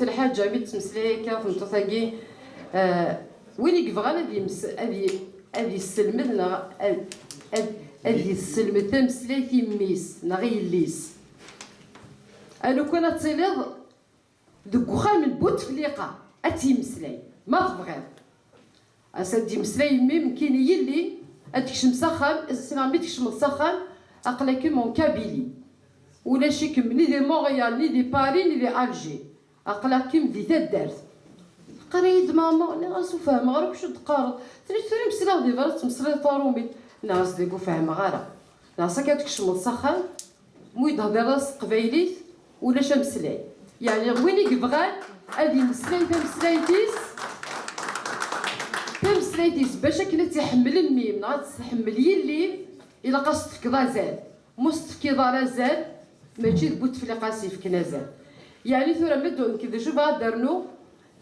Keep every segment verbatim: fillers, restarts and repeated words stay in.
Lḥaǧa mi d-tettmeslay akka tmeṭṭut-agi, eh, win i yebɣan ad yems-, ad y-, ad yesselmed neɣ ad, ad, ad yesselmed tameslayt i mmi-s neɣ i yelli-s. A lukan ad tiliḍ deg uxxam n Butefliqa, ad tt-yemmeslay, ma tebɣiḍ. Ass-a d-yemmeslay mmi-m, nekkini yelli, ad tekcem s axxam, ssneɣ mi tkecmeḍ s axxam, aql-akem en Kabylie. Ulac-ikem ni di Montréal, ni di Paris, ni di Alger. Aql-akem di taddart. Teqqar-iyi-d mama, nniɣ-as ur fehmeɣ ara acu d-teqqareḍ. Tenna-k tura msleɣ di berra tettmeslayeḍ tarumit. Nniɣ-as deg ur fehmeɣ ara. Nniɣ-as akka tkecmeḍ s axxam, mu i d-thedreḍ s teqbaylit, ulac ameslay. Yeɛni win i yebɣan ad yemmeslay tameslayt-is, tameslayt-is, bac akken ad tt-iḥemmel mmi-m neɣ ad tt-tḥemmel yelli-m, ilaq ad s-tefkeḍ azal. Ma ur s-tefkiḍ ara azal, mačči d Butefliqa i s-yefken azal. Yeɛni tura ma d-, nekk d acu bɣiɣ ad d-rnuɣ,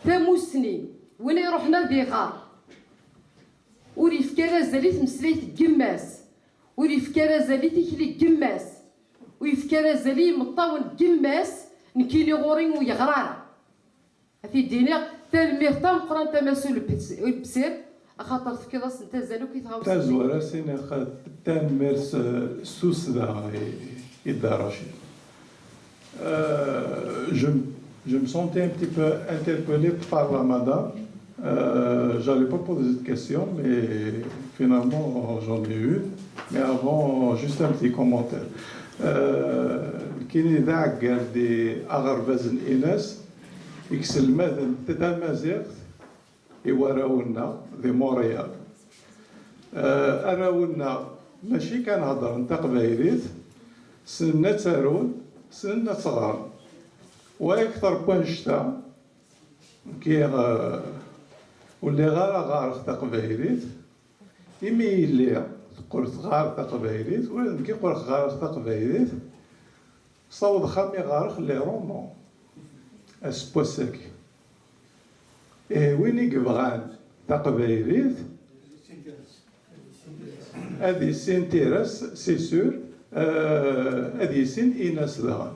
tamusni, win iruḥen ad iɣer, ur yefki ara azal i tmeslayt n yemma-s, ur yefki ara azal i tikli n yemma-s, ur yefki ara azal i yimeṭṭawen n yemma-s, nekkini ɣur-i ur yeɣri ara. Ad t-id-iniɣ, tanemmirt tameqqrant a Mass Ulebsir, axaṭer tefkiḍ-asent azal akk i tɣawsa-nni. Tazwara, s-iniɣ tanemmirt s, s tussda i, i Dda Racid. Euh, je, m-, je me sentais un petit peu interpellé par la madame. Euh, j'allais pas poser de question, mais finalement, j'en ai une. Mais avant, juste un petit commentaire. Euh, nekkini d aɛeggal di aɣerbaz n Inas, i yesselmaden tamaziɣt i warraw-nneɣ di Montréal. Euh, arraw-nneɣ mačči kan heddren taqbaylit, ssnen ad ttarun, ssnen ad ɣren. Wa akter n wannect-a, nekki, euh, ur lliɣ ara ɣareɣ taqbaylit, imi yelli teqqel tɣar taqbaylit, ula d nekki qqleɣ ɣareɣ taqbaylit. Sawḍeɣ a mi ɣareɣ les romans aseggas-agi. Eh, win i yebɣan taqbaylit, ad yessin Tira-s, c'est sûr, euh, ad yessin Inas daɣen.